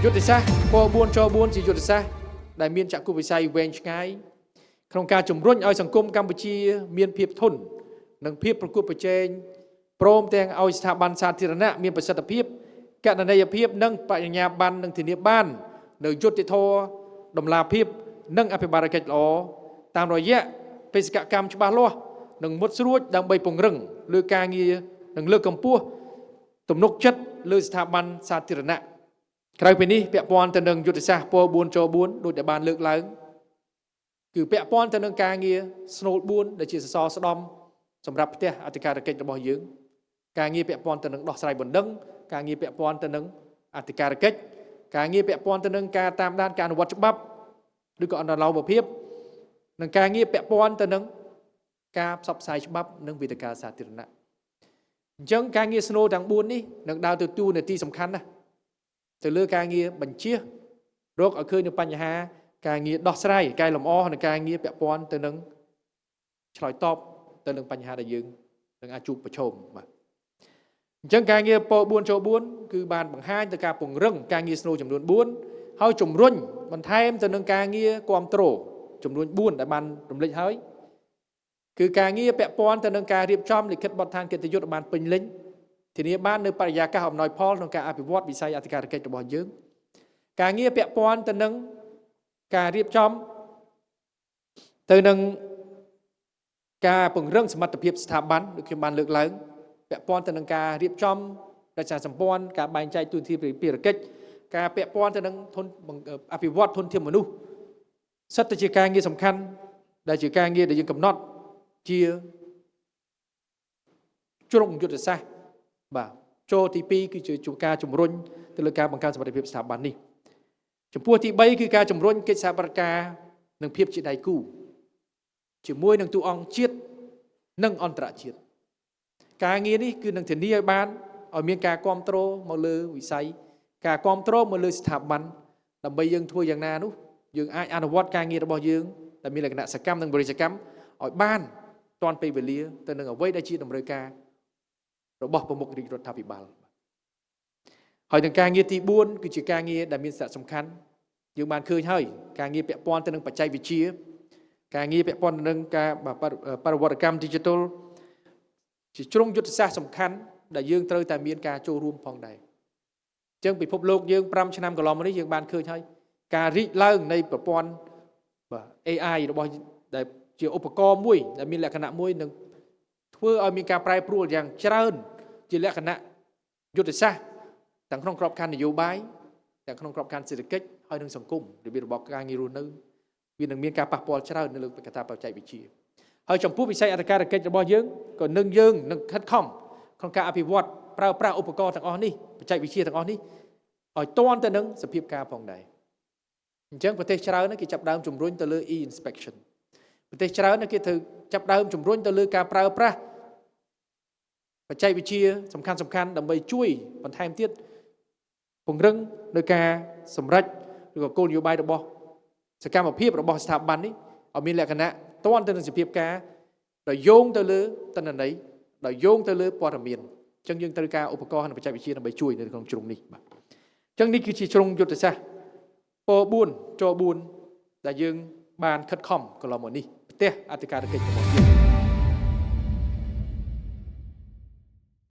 យុទ្ធសាស្ត្រព4ច4ជាយុទ្ធសាស្ត្រដែលមានចក្ខុវិស័យវែងឆ្ងាយក្នុងការជំរុញឲ្យសង្គមកម្ពុជាមានភាពធន់និងភាពប្រកួតប្រជែងព្រមទាំងឲ្យស្ថាប័នសាធារណៈមានប្រសិទ្ធភាពកណន័យភាពនិងបញ្ញាបត្រនិងធានាបាននៅយុត្តិធម៌តម្លាភាពនិងអភិបាលកិច្ចល្អតាមរយៈបេសកកម្មច្បាស់លាស់និងមុតស្រួចដើម្បីពង្រឹងលើការងារនិងលើកកម្ពស់ទំនុកចិត្តលើស្ថាប័នសាធារណៈក្រៅពីនេះពាក់ព័ន្ធទៅនឹងយុទ្ធសាស្ត្រព4ច4ដូចដែលបានលើកឡើងគឺពាក់ព័ន្ធទៅនឹងការងារស្នូល4ដែលជាសសរស្តម្ភសម្រាប់ផ្ទះអធិការកិច្ចរបស់យើងការងារពាក់ព័ន្ធទៅនឹងដោះស្រាយបណ្ដឹងការងារពាក់ព័ន្ធទៅនឹងអធិការកិច្ចការងារពាក់ព័ន្ធទៅនឹងការតាមដានការអនុវត្តច្បាប់ឬក៏អន្តរឡោមភាពនិងការងារពាក់ព័ន្ធទៅនឹងការផ្សព្វផ្សាយច្បាប់និងវេទិកាសាធារណៈអញ្ចឹងការងារស្នូលទាំង4នេះនឹងដើរទៅតួនាទីសំខាន់ណាស់ទៅលើការងារបញ្ជារកឲ្យឃើញនៅបញ្ហាការងារដោះស្រាយកែលម្អនិងការងារពាក់ព័ន្ធទៅនឹងឆ្លើយតបទៅនឹងបញ្ហាដែលយើងនឹងអាចជួបប្រឈមបាទអញ្ចឹងការងារព4ចូល4គឺបានបង្ហាញទៅការពង្រឹងការងារស្នូលចំនួន4ហើយជំរុញបន្ថែមទៅនឹងការងារគ្រប់គ្រងចំនួន4ដែលបានរំលេចហើយគឺការងារពាក់ព័ន្ធទៅនឹងការរៀបចំលិខិតបទដ្ឋានកិត្តិយសបានពេញលេញធានាបាននៅបរិយាកាសអំណោយផលក្នុងការអភិវឌ្ឍវិស័យអធិការកិច្ចរបស់យើងការងារពាក់ព័ន្ធទៅនឹងការរៀបចំទៅនឹងការពង្រឹងសមត្ថភាពស្ថាប័នដូចខ្ញុំបានលើកឡើងពាក់ព័ន្ធទៅនឹងការរៀបចំរចនាសម្ព័ន្ធការបែងចែកទូនធានភារកិច្ចការពាក់ព័ន្ធទៅនឹងធនអភិវឌ្ឍធនធានមនុស្សសិតតែជាការងារសំខាន់ដែលជាការងារដែលយើងកំណត់ជាជ្រុងយុទ្ធសាស្ត្របាទចូលទី2គឺជាការជំរុញទៅលើការបង្កើនសមត្ថភាពស្ថាប័ននេះចំពោះទី3គឺការជំរុញកិច្ចសហប្រតិការនិងភាពជាដៃគូជាមួយនឹងទូអង្គជាតិនិងអន្តរជាតិការងារនេះគឺនឹងធានាឲ្យបានឲ្យមានការគ្រប់គ្រងមកលើវិស័យការគ្រប់គ្រងមកលើស្ថាប័នដើម្បីយើងធ្វើយ៉ាងណានោះយើងអាចអនុវត្តការងាររបស់យើងដែលមានលក្ខណៈសកម្មនិងបរិសកម្មឲ្យបានទាន់ពេលវេលាទៅនឹងអ្វីដែលជាតម្រូវការរបស់ប្រមុខរាជរដ្ឋាភិបាលហើយនឹងការងារទី4គឺជាការងារដែលមានសារៈសំខាន់យើងបានឃើញហើយការងារពាក់ព័ន្ធទៅនឹងបច្ចេកវិទ្យាការងារពាក់ព័ន្ធទៅនឹងការបរិវត្តកម្ម Digital ជាជ្រុងយុទ្ធសាស្ត្រសំខាន់ដែលយើងត្រូវតែមានការចូលរួមផងដែរអញ្ចឹងពិភពលោកយើង5ឆ្នាំកន្លងមកនេះយើងបានឃើញហើយការរីកឡើងនៃប្រព័ន្ធបាទ AI របស់ដែលជាឧបករណ៍មួយដែលមានលក្ខណៈមួយនឹងធ្វើឲ្យមានការប្រែប្រួលយ៉ាងច្រើនជាលក្ខណៈយុទ្ធសាស្ត្រទាំងក្នុងក្របខ័ណ្ឌនយោបាយទាំងក្នុងក្របខ័ណ្ឌសេដ្ឋកិច្ចហើយនិងសង្គមរបៀបរបបការងាររស់នៅវានឹងមានការប៉ះពាល់ច្រើននៅលើកត្តាបច្ចេកវិទ្យាហើយចំពោះវិស័យអធិការកិច្ចរបស់យើងក៏នឹងយើងនឹងខិតខំក្នុងការអភិវឌ្ឍប្រើប្រាស់ឧបករណ៍ទាំងអស់នេះបច្ចេកវិទ្យាទាំងអស់នេះឲ្យទាន់ទៅនឹងសភាពការផងដែរអញ្ចឹងប្រទេសច្រើនគេចាប់ដើមជំរុញទៅលើ e-inspection ប្រទេសច្រើនគេត្រូវចាប់ដើមជំរុញទៅលើការប្រើប្រាស់បច្ចេកវិទ្យាសំខាន់សំខាន់ដើម្បីជួយបន្ថែមទៀតពង្រឹងនៅការសម្រេចឬក៏គោលនយោបាយរបស់សកម្មភាពរបស់ស្ថាប័ននេះឲ្យមានលក្ខណៈទាន់ទៅនឹងសភាពការដោយយោងទៅលើទិន្នន័យដោយយោងទៅលើព័ត៌មានអញ្ចឹងយើងត្រូវការឧបករណ៍និងបច្ចេកវិទ្យាដើម្បីជួយនៅក្នុងជ្រុងនេះបាទអញ្ចឹងនេះគឺជាជ្រុងយុទ្ធសាស្ត្រព4ច4ដែលយើងបានខិតខំកន្លងមកនេះផ្ទះអធិការកិច្ចរបស់យើង។